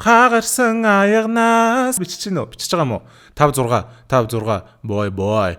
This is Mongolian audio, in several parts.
Хагарсан аягнаас бичиж гинөө, бичиж байгаа юм уу? 5 6 5 6 boy boy.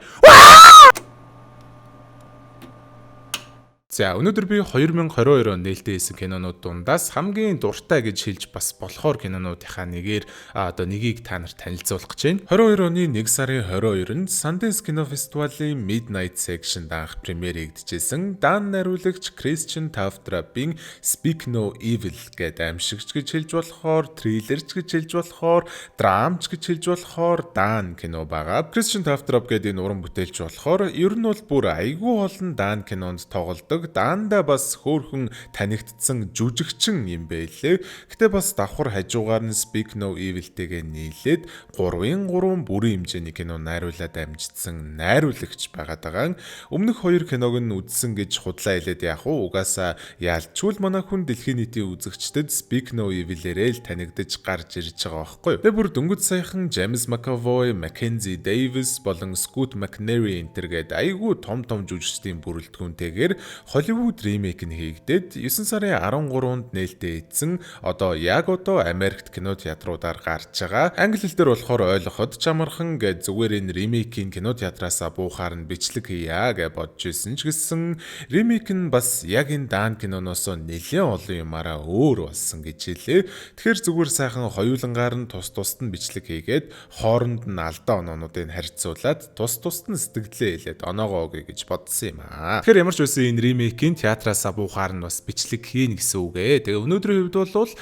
За, өнөөдөр би 2022 онд нээлттэй хийсэн кинонууд дундаас хамгийн дуртай гэж хэлж бас болохоор кинонуудынхаа нэгээр одоо нэгийг та нарт танилцуулах гэж байна. 22 оны 1 сарын 22-нд Sundance кино фестивалийн Midnight Section-д анх премьер хийгдэжсэн Дан найруулагч Christian Tafdrup-ийн Speak No Evil гэдэг аимшигч гэж хэлж болохоор, триллерч гэж хэлж болохоор, драмч гэж хэлж болохоор Дан кино байгаа. Christian Tafdrup гэдэг энэ уран бүтээлч болохоор ер нь бол бүр айгүй олон Дан кинонд тоглодог. Даанда бас хөөхөн танигдсан жүжигчин юм байлээ. Гэтэ бас давхар хажуугаар нь Speak No Evil-тэйгээ нийлээд 3-ын 3 бүрийн хэмжээний кино найруулад амжицсан найруулагч байгаад байгаа. Өмнөх хоёр киног нь үзсэн гэж худлаа хэлээд яах вэ? Угаасаа ялчгүй манай хүн дэлхийн нийтийн үзэгчдэд Speak No Evil-ээрээ л танигдаж гарч ирж байгаа байхгүй юу? Тэгээ бүр дөнгөж саяхан James McAvoy, Mackenzie Davis болон Scoot McNairy энэ төр гээд айгүй том том жүжигчдийн бүрэлдэхүүнтэйгээр Hollywood remake нь хийгдээд 9 сарын 13-нд нээлттэй хийсэн. Одоо яг одоо Америкт кино театруудаар гарч байгаа. Англи хэл дээр болохоор ойлгоход ч амархан гэж зүгээр энэ remake-ийн кино театраасаа буухаар нь бичлэг хийя гэж бодож исэн ч гэсэн remake нь бас яг энэ Дан киноноос нэлээд олон юмараа өөр болсон гэж хэлээ. Тэгэхээр зүгээр сайхан хоёулангаар нь тус тусад нь бичлэг хийгээд хооронд нь алдаа оноонуудыг харьцуулаад тус тусад нь сэтгэлдээ хэлээд оноогоо өгье гэж бодсон юм аа. Тэгэхээр ямар ч байсан энэ remake-ийн театраасаа буухаар нь бас бичлэг хийнэ гэсэн үг ээ. Тэгээ өнөөдрийн хувьд бол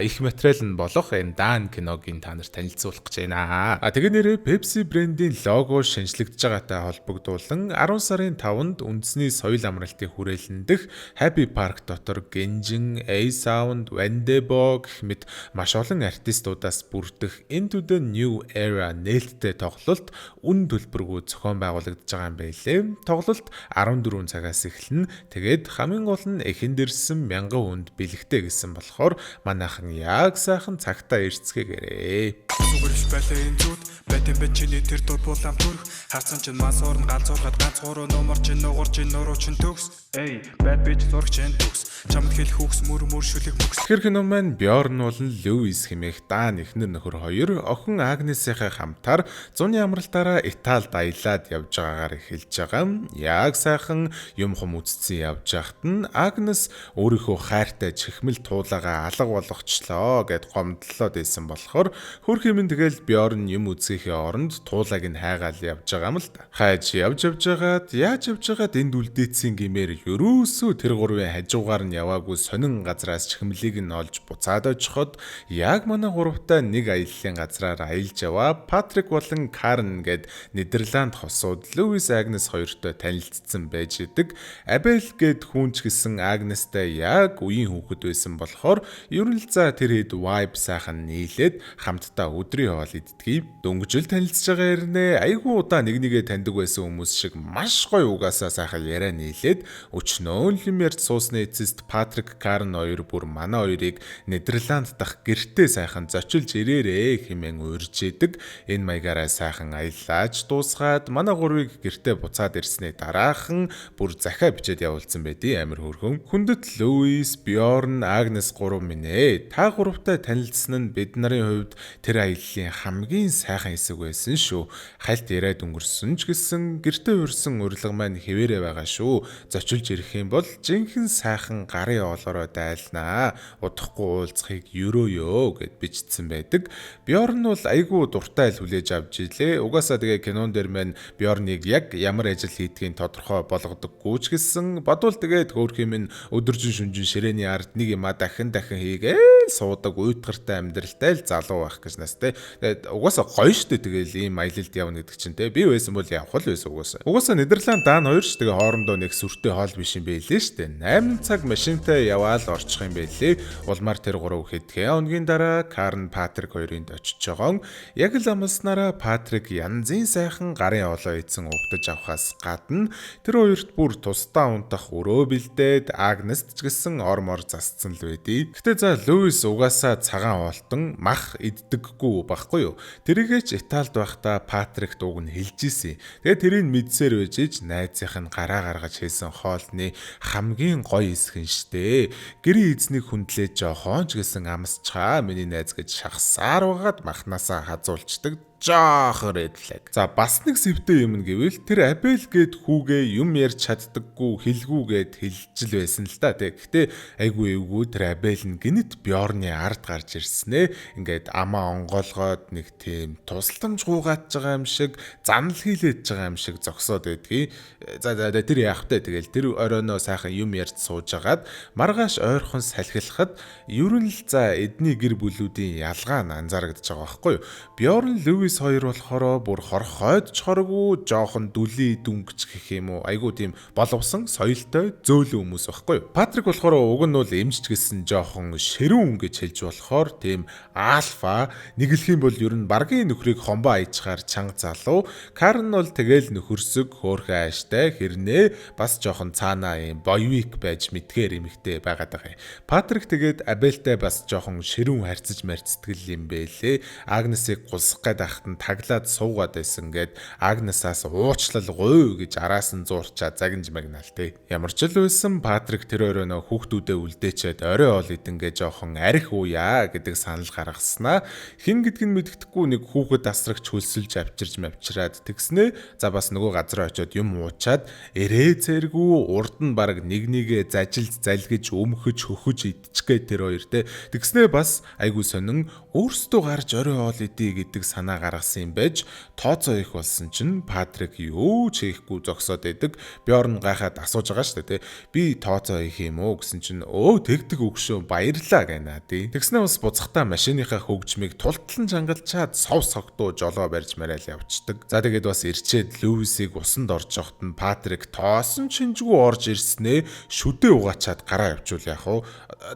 их материал нь болох энэ Дан киногийн та нарт танилцуулах гэж байна. А тэгээ нэрээ Pepsi брендийн лого шинэчлэгдэж байгаатай холбогдуулан 10 сарын 5-нд үндэсний соёл амралтын хүрээлэн дэх Happy Park дотор Genjin, A-Sound, Wandebo гэх мэт маш олон артистуудаас бүрдэх Into the New Era нээлттэй тоглолт үн төлбөргүй зохион байгуулагдаж байгаа юм байлээ. Тоглолт 14 цагаас эхэлнэ. Тэгээд хамгийн гол нь эхэнд ирсэн 1000 хүнд бэлэгтэй гэсэн болохоор манайхан яг сайхан цагтаа ирцгээгээрээ. Зүгэрч байлаа энэ зүуд байтан бэ чиний тэр дур булаам төрх харсан чинь мас урн галзуурхад ганц гурав нумар чинь нугар чинь нуруу чинь төгс эй bad bitch зураг чинь төгс чамд хэлэх үгс мөр мөр шүлэг мөкс. Тэгэхээр кино маань Бьорн болон Луис хэмээх Дан эхнэр нөхөр хоёр охин Агнесийнхээ хамтаар зуны амралтаараа Италид аялаад явж байгаагаар эхэлж байгаа. Яг сайхан юм хум үзсэн явж байхад нь Агнес өөрийнхөө хайртай чихмэл туулаагаа алга болгочлоо гэд гомдлоод байсан болохоор хөрх юм тэгэл Бьорн юм үзэхээ оронд туулааг нь хайгаал явж байгаа юм л да. Хайж явж явж байгаад яаж явж байгаад энд үлдээцэн гэмээр ерөөсөө тэр гурвын хажуугаар нь яваагүй сонин газраас чихмлийг нь олж буцаад очиход яг манай гуравтаа нэг аяллаа газраар аялж яваа Патрик болон Карен гэд Нидерланд хосууд Луис Агнес хоёртой танилцсан байж идэг. Абель гэд хүн ч гэсэн Агнестай яг үеийн хүүхэд байсан болохоор ер нь л за тэр хэд vibe сайхан нийлээд хамтдаа өдрийн хоол иддэг. Дөнгөжл танилцж байгаа хэрнээ айгүй удаа нэг нэгэ таньдаг байсан хүмүүс шиг маш гоё угаасаа сайхан яриа нийлээд өчнөө юм ярьж суусны эцэст Патрик Карен хоёр бүр манай хоёрыг Нидерланд дахь гэртээ сайхан зочилж ирээрээ хэмээн урьж идэг. Энэ маягаараа сайхан аяллааж дуусгаад манай гурвыг гэртээ буцаад ирсний дараахан бүр захиа бичээд явуулсан байдیں۔ Амар хөөрхөн. Хүндэт Луис, Бьорн, Агнес гурав минь ээ. Та гуравтай танилцсан нь бид нарын хувьд тэр аяллаа хамгийн сайхан хэсэг байсан шүү. Хальт яриад өнгөрсөн ч гэсэн гэртээ урьсан урилга маань хэвээрээ байгаа шүү. Зочилж ирэх юм бол жинхэнэ сайхан гарын олоороо дайлнаа. Удахгүй уулзахыг өрөөё гэд бичсэн байдаг. Бьорн бол айгүй дуртай л хүлээж авч илээ. Угаасаа тэгээ кинон дээр маань Бьорныг яг ямар ажил хийдгийг тодорхой болгодоггүй ч гэсэн бодвол тэгээд хөөх юм нь өдөржин шүнжин ширээний ард нэг юма дахин дахин хийгээл суудаг уйтгартай амьдралтай л залуу байх гэж нас те. Тэгээд угаасаа гоё штэ тэгэл ийм аялалд явна гэдэг чинь те. Би байсан бол явах л байсан угаасаа. Угаасаа Нидерланд Дан хоёр ч тэгээ хоорондоо нэг сүртэй хоол биш юм байлээ штэ. 8 цаг машинтай яваал орчих юм байлээ. Улмаар тэр гурав хэдхэн хоногийн дараа Карн Патрик хоёрынд очиж байгаа. Яг л амласнараа Патрик янзын сайхан гарын олоо эзэн угтаж авахаас гадна тэр хоёрт бүр тусдаа унтах өрөө бэлдээд Агнест ч гэсэн ор мор засцсан л байдий. Гэтэ за Луис угаасаа цагаан оолтон мах иддэггүй чаддаггүй байхгүй юу. Тэрийгээ ч Италид байхдаа Патрик дууг нь хэлж исэн. Тэгээ тэрийг мэдсээр байж ич найзынх нь гараа гаргаж хийсэн хоолны хамгийн гоё хэсэг нь штэ. Гэрийн эзнийг хүндлээ жоохон ч гэсэн амсчаа миний найз гэж шахсаар байгаад махнаасаа хазуулцдаг. Жохон red flag. За бас нэг сэвтэй юм гэвэл тэр Абель гээд хүүгээ юм ярьж чаддаггүй хэлгүй гээд хэлж л байсан л та тий. Гэхдээ айгүй эвгүй тэр Абель нь гинэт Бьорны ард гарч ирснээ. Ингээд амаа онгоолгоод нэг тийм тусламж гуугааж байгаа юм шиг занал хийлээж байгаа юм шиг зогсоод байдгийг. За за тэр яах вэ? Тэгэл тэр оройноо сайхан юм ярьж сууж агаад маргааш ойрхон салхилахад ер нь л за эдний гэр бүлүүдийн ялгаа нь анзаарагдаж байгаа байхгүй юу? Бьорн Льюис хоёр болохоор бүр хорхойд ч хоргүй жоохон дүлий дүнгч гэх юм уу айгуу тийм боловсон соёлтой зөөлөн хүмүүс байхгүй юу. Патрик болохоор уг нь бол эмжч гэсэн жоохон ширүүн гэж хэлж болохоор тийм альфа нэглэх юм бол ер нь баргийн нөхрийг хомбоо аяжхаар чанга залуу. Карен бол тэгэл нөхөрсөг хөөхөн ааштай хэрнээ бас жоохон цаанаа юм боевик байж мэдгээр эмэгтэй байгаад байгаа юм. Патрик тэгээд Абельтай бас жоохон ширүүн харьцаж марцдаг юм бэлээ. Агнесыг гулсах гээд ахт нь таглаад суугаад байсан гээд Агнесаас уучлал гуй гэж араас нь зуурчаа загинж магнаал тэ. Ямар ч л байсан Патрик тэр өрөөнөө хүүхдүүдээ үлдээчээд орой ол идэнгээ жоохон арх ууя гэдэг санал гаргаснаа. Хэн гэдг нь мэддэхгүй нэг хүүхэд асрагч хөлсөлж авчирж мавчраад тэгснээ. За бас нөгөө газар очиод юм уучаад эрээ цэргүү урд нь баг нэг нэгэ зажилж залгиж өмхөж хөхөж идчихгээ тэр хоёр тэ. Тэгснээ бас айгуу сонин өөрсдөө гарч орой хоол идэ гэдэг санаа гаргасан юм байж тооцоо их болсон чинь Патрик юу ч хийхгүй зогсоод байдаг. Бьорн гайхаад асууж байгаа шүү дээ тэ. Би тооцоо хийх юм уу гэсэн чинь өө тэгдэг өгшөө баярлаа гэнэ тий. Тэгснээ бас буцахтаа машиныхаа хөгжмийг тултлан чангалчаад сов согтуу жолоо барьж мараал явцдаг. За тэгээд бас ирчээд Льюисийг усанд орж явахад нь Патрик тоосон чинжгүй орж ирснээ шүдэ угаачаад гараа явуул яах вэ?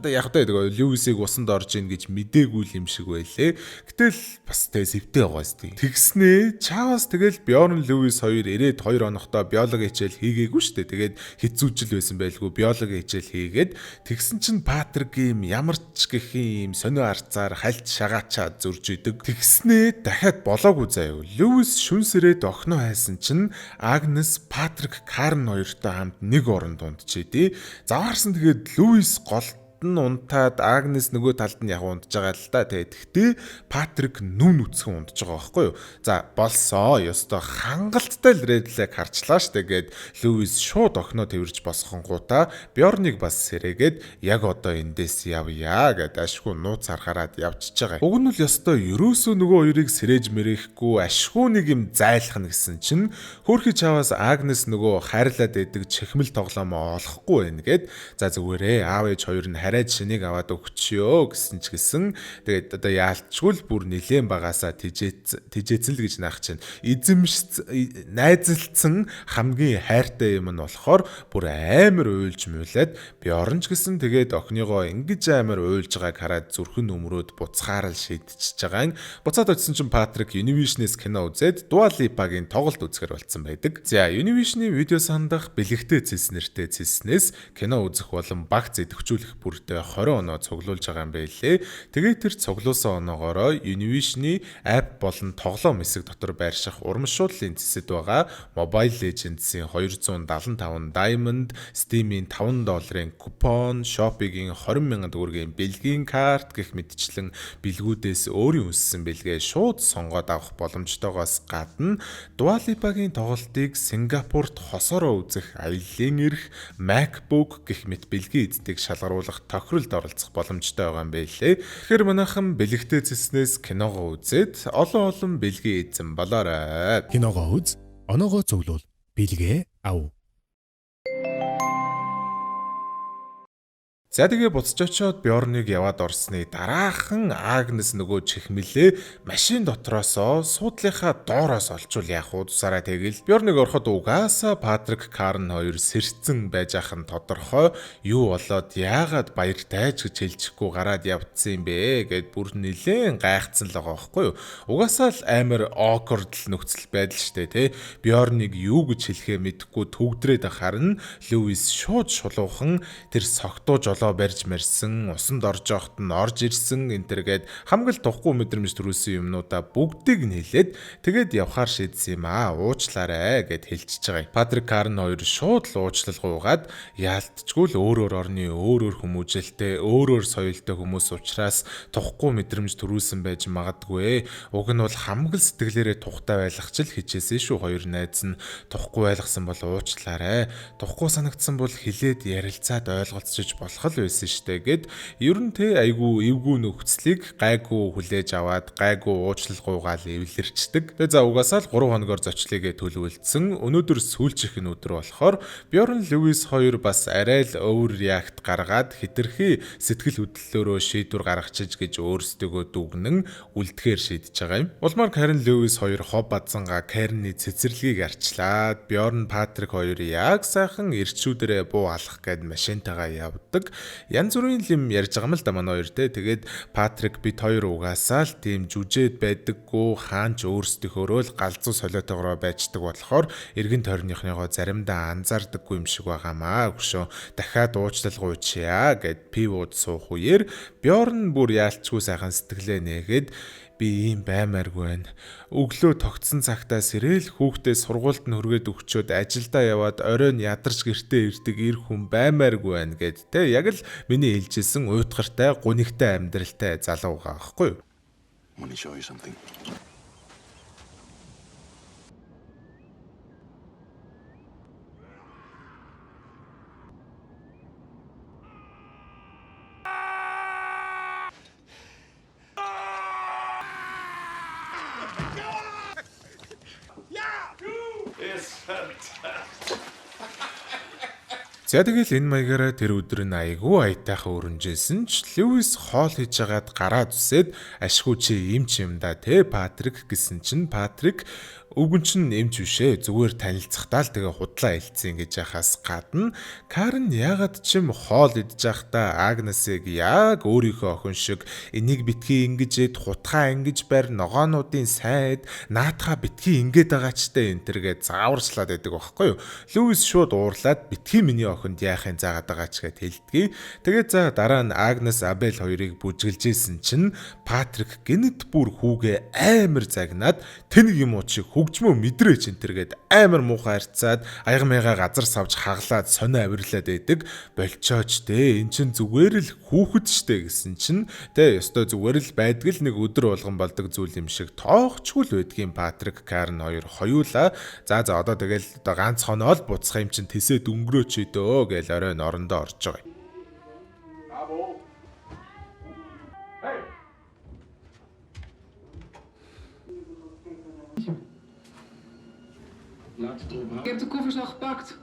Одоо яг тэ тэгээ Льюисийг усанд орж ийн гэж мдээгүй юм шиг байлээ. Гэтэл бас тэ сэвтэй байгаа сте. Тэгснээ чаавас тэгэл Бьорн Льюис хоёр ирээд 2 хоногтой биологи хичээл хийгээгүй шүү дээ. Тэгээд хэцүүжил байсан байлгүй биологи хичээл хийгээд тэгсэн чинь Патрик юм ямар ч гэх юм сонио арцаар хальт шагаачаа зөрж идэг. Тэгснээ дахиад болоогүй заяа. Льюис шүнсрээд охиноо хайсан чинь Агнес, Патрик, Карн хоёртой хамт нэг орон дундчихдээ. Заваарсан тэгээд Льюис гол нь унтаад Агнес нөгөө талд нь яг унтж байгаа л да. Тэгэхдээ Патрик нүн үцхэн унтж байгаа байхгүй юу? За болсоо. Ёстой хангалттай л red flag харчлаа штэ гээд Льюис шууд охиноо тэрж босгонгуудаа Бьорныг бас сэрээгээд яг одоо эндээс явъя гэд ашгүй нууц харахаараад явчихж байгаа. Уг нь л ёстой ерөөсөө нөгөө хоёрыг сэрэж мэрэхгүй ашгүй нэг юм зайлхна гэсэн чинь хөөрхий чаваас Агнес нөгөө хайрлаад байдаг чихмэл тоглоомоо олохгүй байна гэд за зүгээрээ аав ээж хоёр нь харайд шинийг аваад өгчөө гэсэн ч гэсэн тэгээд одоо яалтчгүй л бүр нилээн багасаа тэжээцэн л гэж наах чинь эзэмш найзалцсан хамгийн хайртай юм нь болохоор бүр амар уйлж муулаад Бьорн ч гэсэн тэгээд охиныгоо ингэж амар уйлж байгааг хараад зүрхэн өмрөөд буцахаар л шийдчихэж байгаа юм. Буцаад очисон чинь Патрик Univision-ээс кино үзээд Dua Lipa-гийн тоглолт үзэхэр болцсон байдаг. За Univision-ы видео сандах бэлэгтэй цэс нэртэй цэснээс кино үзэх болон багц идэвхжүүлэх бүрдээ 20 оноо цуглуулж байгаа юм байлээ. Тэгээд тэр цуглуулсан оноогоороо Univision-ы app болон тоглоом хэсэг дотор байрших урамшууллын цэсэд байгаа Mobile Legends-ийн 275 Diamond, Steam-ийн $5 купон, Shopee-гийн 20,000 төгрөгийн бэлгийн карт гэх мэтчлэн бэлгүүдээс өөрийн үнссэн бэлгээ шууд сонгоод авах боломжтойгоос гадна Dua Lipa-гийн тоглолтыг Сингапурт хосоороо үзэх аяллаа эрх, MacBook гэх мэт бэлгийн эддийг шалгаруулах тохиролд оролцох боломжтой байгаа юм байлээ. Тэгэхээр манайхан бэлэгтэй цэснээс киногоо үзээд олон олон бэлгийн эзэн болоорой. Киногоо үз, оноогоо цуглуул, бэлгээ ав. За тэгээ буцаж очиод Бьорныг яваад орсны дараахан Агнес нөгөө чихмэлээ машин дотроосоо суудлынхаа доороос олчвол яах вэ? Тусаараа тэгэл Бьорныг ороход угаасаа Патрик Карн хоёр сэрцэн байж ах нь тодорхой. Юу болоод яагаад баяртай ч гэж хэлчихгүй гараад явцсан юм бэ гэд бүр нилээн гайхацсан л байгаа байхгүй юу? Угаасаа л амар awkward л нөхцөл байдал штэ тий. Бьорныг юу гэж хэлэхээ мэдэхгүй түгдрээд ахаар нь Льюис шууд шулуухан тэр согтуу жолоо жолоо барьж марьсан, усанд орж явахад нь орж ирсэн энэ тэргээд хамаг л тухгүй мэдрэмж төрүүлсэн юмнуудаа бүгдийг нь хэлээд тэгээд явхаар шийдсэн юм аа, уучлаарай гэд хэлчихэж байгаа юм. Патрик, Карен хоёр шууд л уучлал гуйгаад яалтчгүй л өөр өөр орны өөр өөр хүмүүжлэлтэй, өөр өөр соёлтой хүмүүс учраас тухгүй мэдрэмж төрүүлсэн байж магадгүй. Уг нь бол хамаг л сэтгэлээрээ тухтай байлгах ч л хичээсэн шүү хоёр найз нь. Тухгүй байлгасан бол уучлаарай. Тухгүй санагдсан бол хилээд ярилцаад ойлголцож болох л байсан штэ гэд ер нь те айгүй эвгүй нөхцөлийг гайгүй хүлээж аваад гайгүй уучлал гуйгаал эвлэрчдэг. Тэгээ за угаасаа л 3 хоногор зочлыгээ төлөвлөдсөн. Өнөөдөр сүүлчих нь өдөр болохоор Бьорн, Льюис хоёр бас арай л overreact гаргаад хэтэрхий сэтгэл хөдлөлөөрөө шийдвэр гаргачих гэж өөрсдөө дүгнэн үлдэхээр шийдэж байгаа юм. Улмаар Карен, Льюис хоёр хов бадсангаа Каренны цэцэрлэгийг арчлаад Бьорн, Патрик хоёр яг сайхан эрчүүдэрээ буу алах гээд машинтайгаа явдаг. Янз бүрийн юм ярьж байгаа юм л да манай хоёр те. Тэгээд Патрик бид хоёр угаасаа л тийм жүжээд байдаггүй, хаанч өөрсдийнхөөрөө л галзуу солиотойгороо байждаг болохоор эргэн тойрныхныгоо заримдаа анзаардаггүй юм шиг байгаамаа. Өгшөө дахиад уучлал гуйчаа гэд пивод суух үеэр Бьорн бүр яалчгүй сайхан сэтгэлээ нээгээд би ийм баймааргүй байна. Өглөө тогтсон цагтаа сэрэл хүүхдээ сургуульд нь хүргээд өгчөөд ажилдаа яваад оройн ядарч гэртээ ирдэг эр хүн баймааргүй байна гэд те яг л миний хэлжсэн уйтгартай гунигтай амьдралтай залуу байгаа байхгүй юу? I want to show you something. За тэгэл энэ маягаараа тэр өдөр нь айгүй аятайхан өрнжсэн ч Льюис хоол хийж хагаад гараа зүсээд ашгүй чи юм ч юм да те Патрик гэсэн чинь Патрик өвгөн чинь эмч бишээ зүгээр танилцахдаа л тэгээ худлаа хэлцэн гэж яхаас гадна Карен яагаад ч юм хоол идэж байхдаа Агнесыг яг өөрийнхөө охин шиг энийг битгий ингэж эд, хутгаа ингэж барь, ногоонуудын сайн эд, наатаха битгий ингэж байгаа ч тэ энэ тэргээ зааварчлаад байдаг байхгүй юу. Льюис шууд уурлаад битгий миний охинд яахын заагаад байгаа ч гэд хэлдгийг. Тэгээ за дараа нь Агнес Абел хоёрыг бүжгэлжсэн чинь Патрик гинэт бүр хүүгээ амар загнаад тэнэг юм уу чи хөгжмөө мэдрээч энэ тэргээд амар муухай харьцаад аяга маяга газар савж хаглаад сонио авирлаад байдаг болчооч те эн чин зүгээр л хүүхэд штэ гэсэн чинь те ёстой зүгээр л байдаг л нэг өдөр болгон болдог зүйл юм шиг тоохчгүй л байдгийн Патрик Карен хоёр хоёулаа за за одоо тэгэл одоо ганц хоноо л буцах юм чин тэсээд өнгөрөөч дөө гээл оройн орондоо орж байгаа юм. Ik heb de koffers al gepakt.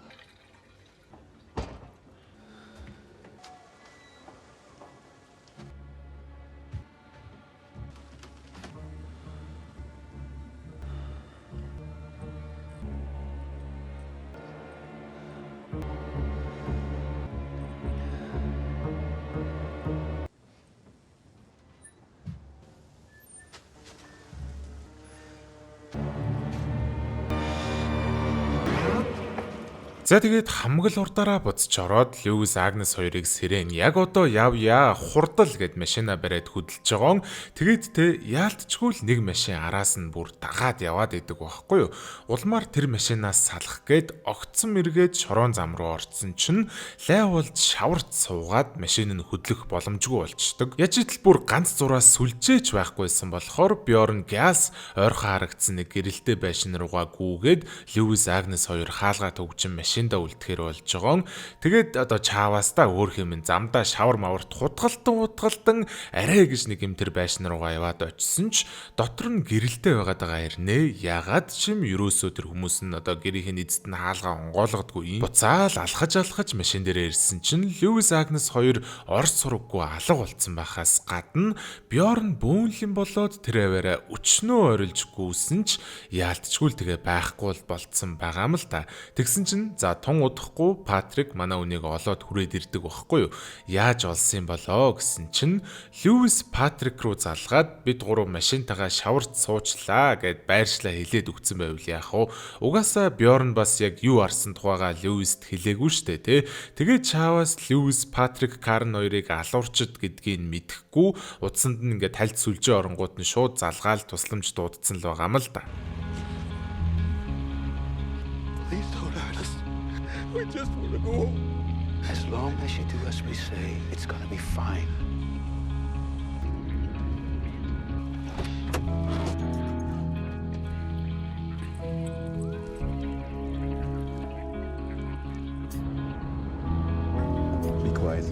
За тэгээд хамаг л урдаараа буцаж ороод Льюис Агнес хоёрыг сэрэн яг одоо явъя хурдал гэд машина бариад хөдөлж байгаа. Тэгээд те яалтчгүй л нэг машин араас нь бүр дагаад яваад идэг байхгүй юу. Улмаар тэр машинаас салах гээд огцом эргээд шорон зам руу орцсон чинь лай болж шаварт суугаад машин нь хөдлөх боломжгүй болчдөг. Яж итэл бүр ганц зураас сүлжээч байхгүйсэн болохоор Бьорн Гяс ойрхон харагдсан нэг гэрэлтэй байшин руугаа гүгээд Льюис Агнес хоёр хаалгаа төгжин машин машиндаа үлдэхээр болж байгаа. Тэгээд одоо чааваастаа өөр хэмэн замдаа шавар маварт хутгалтан арай гэж нэг юм тэр байшин руугаа яваад очисон ч дотор нь гэрэлтэй байгаад байгаа хэрнээ. Ягаад ч юм ерөөсөө тэр хүмүүс нь одоо гэрийнх нь эзэд нь хаалгаа онгойлгодгүй юм. Буцаал алхаж машин дээрээ ирсэн чинь Льюис Агнес хоёр орс сураггүй алга болцсон байхаас гадна Бьорн бөөнлөн болоод тэр аваараа өчнөө орилж гүйсэн ч яалтчгүй л тэгээ байхгүй болцсон байгаа юм л та. Тэгсэн чинь за За, тун удахгүй Патрик манай үнийг олоод хүрээд ирдэг байхгүй юу? Яаж олсон юм болоо гэсэн чинь Льюис Патрик руу залгаад бид гурав машинтайгаа шаварт суучлаа гэд байршлаа хэлээд өгсөн байвал яах вэ? Угаасаа Бьорн бас яг юу арсан тухайгаа Льюист хэлээгүй штэ, тий. Тэгээд чаавас Льюис Патрик Карн хоёрыг алуурчд гэдгийг мэдэхгүй утсанд нь ингээд тальд сүлжээ оронгууд нь шууд залгаал тусламж дуудсан л байгаа юм л да. Please don't hurt us. We just want to go home. As long as you do as we say, it's gonna be fine. Be quiet.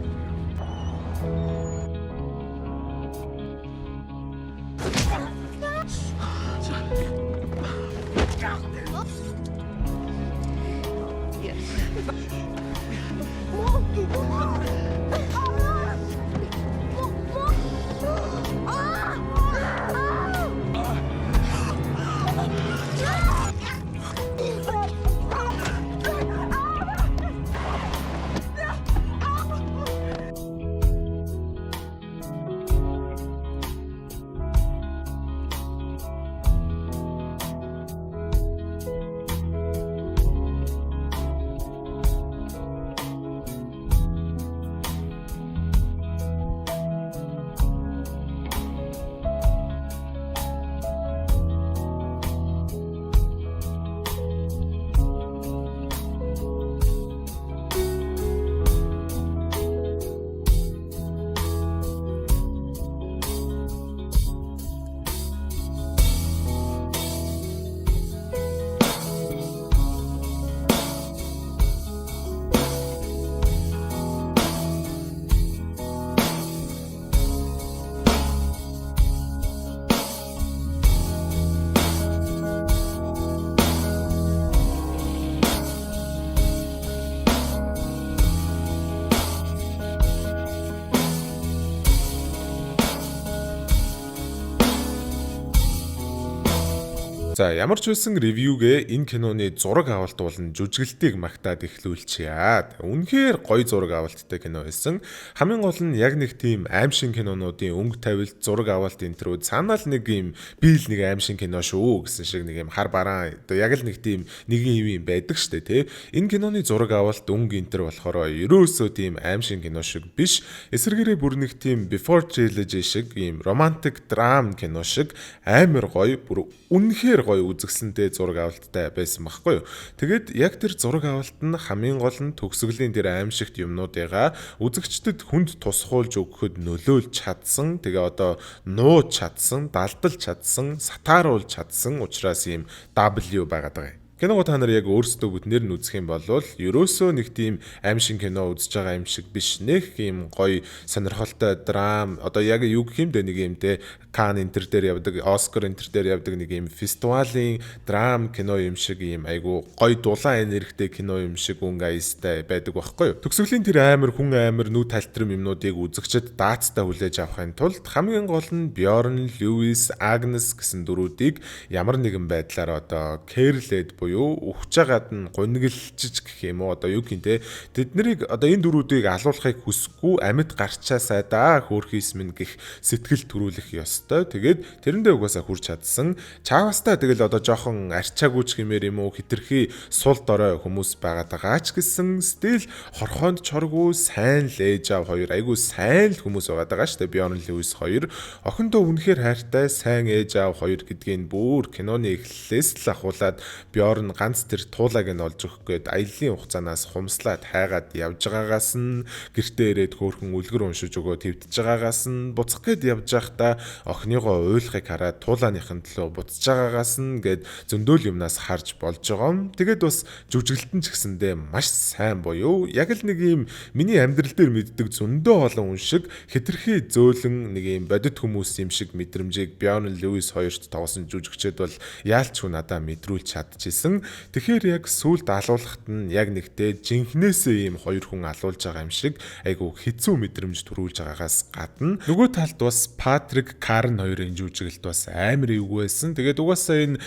За, ямар ч байсан review гээ энэ киноны зураг авалт болон жүжиглэлтийг магтаад эхлүүлчихье. Үнэхээр гоё зураг авалттай кино байсан. Хамгийн гол нь яг нэг тийм аймшиг кинонуудын өнгө тавилт, зураг авалт энэ төрүүд санаал нэг юм би л нэг аймшиг кино шүү гэсэн шиг нэг юм хар бараан одоо яг л нэг тийм нэгэн юм юм байдаг штэ, тий. Энэ киноны зураг авалт, өнгө энэ төр болохоор ерөөсөө тийм аймшиг кино шиг биш. Эсвэргээрээ бүр нэг тийм Before Trilogy шиг ийм romantic drama кино шиг амар гоё, бүр үнэхээр гоё үзэсгэлэнтэй зураг авалттай байсан байхгүй юу. Тэгээд яг тэр зураг авалт нь хамгийн гол нь төгсгөлийн тэр аймшигт юмнуудыгаа үзэгчдэд хүнд тусгуулж өгөхөд нөлөөлж чадсан. Тэгээ одоо нууж чадсан, далдалж чадсан, сатааруулж чадсан учраас ийм W байгаад байгаа юм. Киногоо та нар яг өөрсдөө бүтнээр нь үзэх юм бол ерөөсөө нэг тийм аймшиг кино үзэж байгаа юм шиг биш, нэг юм гоё сонирхолтой драм, одоо яг юу гэх юм бэ, нэг юм те Кан энтер дээр явдаг, Оскар энтер дээр явдаг нэг юм фестивалийн драм кино юм шиг юм айгу гоё дулаан энергитэй кино юм шиг өнгө аястай байдаг байхгүй юу. Төгсгөлийн тэр амар хүн амар нүү талтрам юмнуудыг үзэгчд даацтай хүлээж авахын тулд хамгийн гол нь Бьорн, Льюис, Агнес гэсэн дөрүүдийг ямар нэгэн байдлаар одоо кэрлээд буюу өгч жагаад нь гуниглчиж гэх юм уу, одоо юу гин те, тэднийг одоо энэ дөрүүдийг алуулахыг хүсэхгүй амьд гарчаасай да хөөрхийс минь гэх сэтгэл төрүүлэх ёстой. Тэгээд тэрэндээ угаасаа хүрч чадсан. Чаавастай тэгэл одоо жоохон арчаагүй ч гэмээр юм уу, хитрхи сул дорой хүмүүс байгаад байгаа ч гэсэн стил хорхоонд чоргүй сайн л ээж аав хоёр, айгүй сайн л хүмүүс байгаад байгаа шүү дээ. Бьорн, Льюис хоёр охиндоо үнэхээр хайртай сайн ээж аав хоёр гэдгийг бүр киноны эхлэлээс л ахуулаад Бьорн ганц тэр туулаг нь олж өгөх гээд аяллаа хугацаанаас хумслаад хайгаад явж байгаагаас нь, гэртээ ирээд хөөхөн үлгэр уншиж өгөө твдэж байгаагаас нь, буцах гээд явж байхдаа охиныгоо уйлахыг хараад туулааныхын төлөө буцаж байгаагаас нь гээд зөндөөл юмнаас харж болж байгаа юм. Тэгээд бас жүжиглэлтэн ч гэсэндээ маш сайн буюу яг л нэг юм миний амьдрал дээр мэддэг зөндөө олон хүн шиг хэтэрхий зөөлөн нэг юм бодит хүмүүс юм шиг мэдрэмжийг Бьорн, Льюис хоёрт тоглосон жүжигчд бол яалч хүн надаа мэдрүүлж чадчихсэн. байсан. Тэгэхээр яг сүүлд алуулахад нь яг нэгтээ жинхнээсээ ийм хоёр хүн алуулж байгаа юм шиг айгу хэцүү мэдрэмж төрүүлж байгаагаас гадна нөгөө талд бас Патрик, Карен хоёрын жүжиглэлт бас амар эвгүй байсан. Тэгээд угаасаа энэ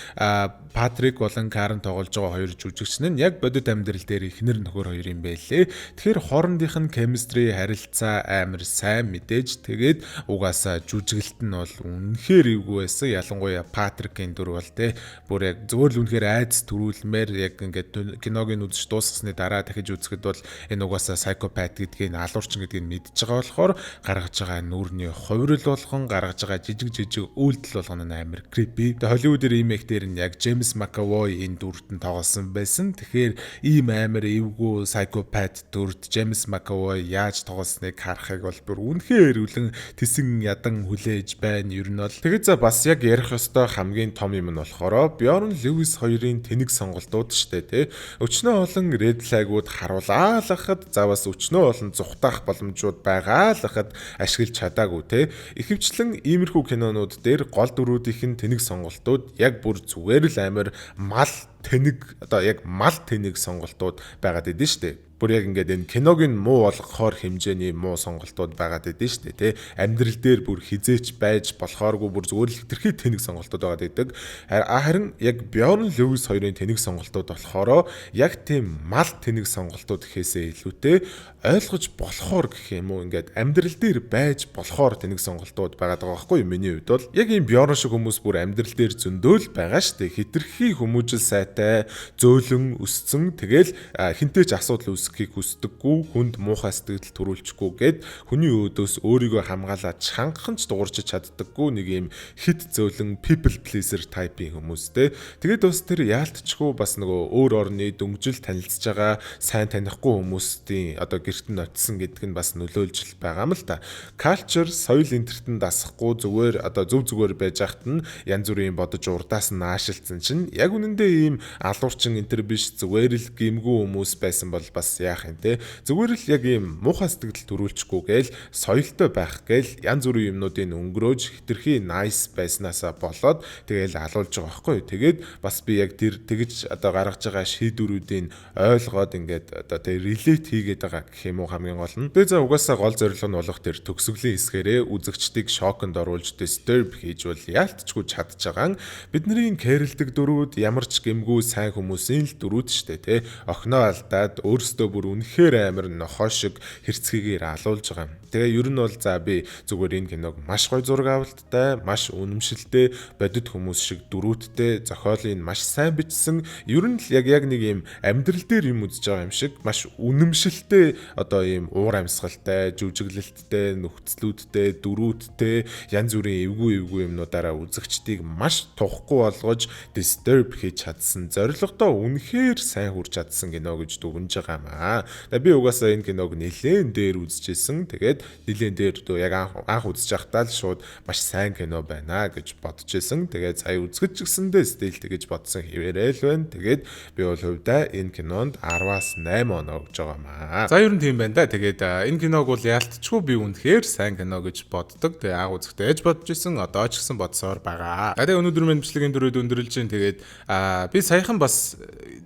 Патрик болон Карен тоглож байгаа хоёр жүжигч нь яг бодит амьдрал дээр эхнэр нөхөр хоёр юм байлээ. Тэгэхээр хоорондынх нь chemistry, харилцаа амар сайн мэдээж, тэгээд угаасаа жүжиглэлт нь бол үнэхээр эвгүй байсан. Ялангуяа Патрикийн дүр бол те бүр яг зүгээр л үнэхээр айдас төрүүлмээр, яг ингээд киног нь үзэж дуусгасны дараа дахиж үзэхэд бол энэ угаасаа psychopath гэдгийг, алуурчин гэдгийг мэдж байгаа болохоор гаргаж байгаа нүүрний хувирал болгон, гаргаж байгаа жижиг жижиг үйлдэл болгоно нь амар creepy. Тэгээ Hollywood remake дээр нь яг James McAvoy энэ дүрт нь тоглосон байсан. Тэгэхээр ийм амар эвгүй psychopath дүрт James McAvoy яаж тоглосныг харахыг бол бүр үнэхээр үлэн тэсэн ядан хүлээж байна ер нь бол. Тэгээд за бас яг ярих ёстой хамгийн том юм нь болохоор Bjorn Lewis хоёрын тэнэг сонголтууд штэ тий. Өчнөө олон red flag-ууд харуулаалахад, за бас өчнөө олон зүхтаах боломжууд байгаа л хахад ашиглаж чадаагүй те. Ихэвчлэн иймэрхүү кинонууд дээр гол дүрүүдийнх нь тэнэг сонголтууд яг бүр зүгээр л амар мал тэнэг, одоо яг мал тэнэг сонголтууд байгаад идэв штэ, бүр яг ингээд энэ киног нь муу болгохоор хэмжээний муу сонголтууд байгаад идэв шүү дээ, тий. Амьдрал дээр бүр хизээч байж болохооргүй, бүр зүгээр л хэтэрхий тэнэг сонголтууд байгаад идэг. Харин яг Bjorn Lewis хоёрын тэнэг сонголтууд болохоор яг тийм мал тэнэг сонголтууд гэхээсээ илүүтэй ойлгож болохоор гэх юм уу, ингээд амьдрал дээр байж болохоор тэнэг сонголтууд байгаад байгаа байхгүй юу, миний хувьд бол. Яг ийм Bjorn шиг хүмүүс бүр амьдрал дээр зөндөөл байгаа шүү дээ. Хэтэрхий хүмүүжил сайтай, зөөлөн өсцөн, тэгэл хинтээч асуудал үүсгэхийг хүсдэггүй, хүнд муухай сэтгэл төрүүлчихгүй гээд хүний өөдөөс өөрийгөө хамгаалаад чангахан ч дуурч чаддаггүй нэг ийм хит зөөлөн people pleaser type-ийн хүмүүстэй. Тэгээд бас тэр яалтчгүй бас нөгөө өөр орны дөнгөжл танилцж байгаа, сайн танихгүй хүмүүстийн одоо гэрт нь очисон гэдэг нь бас нөлөөлж байгаа юм л та. Culture, соёл энтерт нь дасахгүй, зүгээр одоо зөв зүгээр байж хахад нь янз бүрийн бодож урдаас нь наашилцсан чинь яг үнэндээ ийм алуурчин энтер биш, зүгээр л гимгүү хүмүүс байсан бол бас яах юм те. Зүгээр л яг ийм муухай сэтгэл төрүүлчихгүй гээл, соёлтой байх гээл янз бүрийн юмнуудыг өнгөрөөж хэтэрхий nice байснаасаа болоод тэгэл алуулж байгаа байхгүй. Тэгээд бас би яг тэр тэгж одоо гаргаж байгаа шийдвэрүүдийг ойлгоод ингээд одоо тэр relate хийгээд байгаа гэх юм уу, хамгийн гол нь. Тэгээ за угаасаа гол зорилго нь болох тэр төгсгөлийн хэсгээрээ үзэгчдийг шоконд оруулж disturb хийж бол яалтчгүй чадж байгаа. Бидний care-лдэг дүрүүд ямар ч гэмгүй сайн хүмүүсийн л дүрүүд штэ тий. Охиноо алдаад өөрсдөө бүр үнэхээр амар нохоо шиг хэрцгийгээр алуулж байгаа юм. Тэгээ ер нь бол за би зүгээр энэ киног маш гоё зураг авалттай, маш үнэмшилтэй, бодит хүмүүс шиг дүрүүдтэй, зохиолыг маш сайн бичсэн. Ер нь л яг нэг юм амьдрал дээр юм үзэж байгаа юм шиг маш үнэмшилтэй, одоо ийм уур амьсгалтай, жүжиглэлттэй, нөхцлүүдтэй, дүрүүдтэй, янз бүрийн эвгүй эвгүй юмнуудаараа үзэгчдийг маш тухгүй болгож disturb хийж чадсан. Зорилгодоо үнэхээр сайн хүрч чадсан кино гэж дүгнэж байгаа юм аа. Тэгээ би угаасаа энэ киног нэлээн дээр үзчихсэн. Тэгээд нэлээн дээр яг анх үзэж байхдаа л шууд маш сайн кино байна гэж бодож исэн. Тэгээд сая үзэж ч гэсэндээ still тэгэж бодсон хэвээрээ л байна. Тэгээд би бол хувьдаа энэ кинонд 10-аас 8 оноо өгж байгаа маа. За, ер нь тийм байна да. Тэгээд энэ киног бол яалтчгүй би үнэхээр сайн кино гэж боддог. Тэгээ анх үзэхдээ ээж бодож исэн, одоо ч гэсэн бодсоор байгаа. Тэгээ өнөөдөр минь бичлэгийн дөрөвд өндөрлөж чинь. Тэгээд би саяхан бас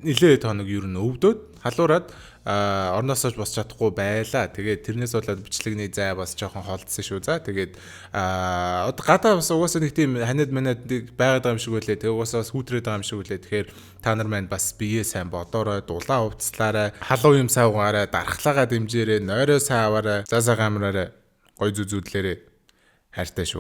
нилээд хоног ер нь өвдөөд халуураад орноосоо босч чадахгүй байлаа. Тэгээд тэрнээс болоод бичлэгний зай бас жоохон холдсон шүү. За, тэгээд одоо гадаа бас угаасаа нэг тийм ханиад манад байгаад байгаа юм шиг үлээ. Тэгээ угаасаа бас хүүтрээд байгаа юм шиг үлээ. Тэгэхээр та нар маань бас биеэ сайн бодоорой, дулаан хувцлаарай, халуун юм сайн угаарай, дархлаагаа дэмжээрэй, нойроо сайн аваарай, за сайхан амраарай, гой зүү зүүдлээрэй. Хайртай шүү.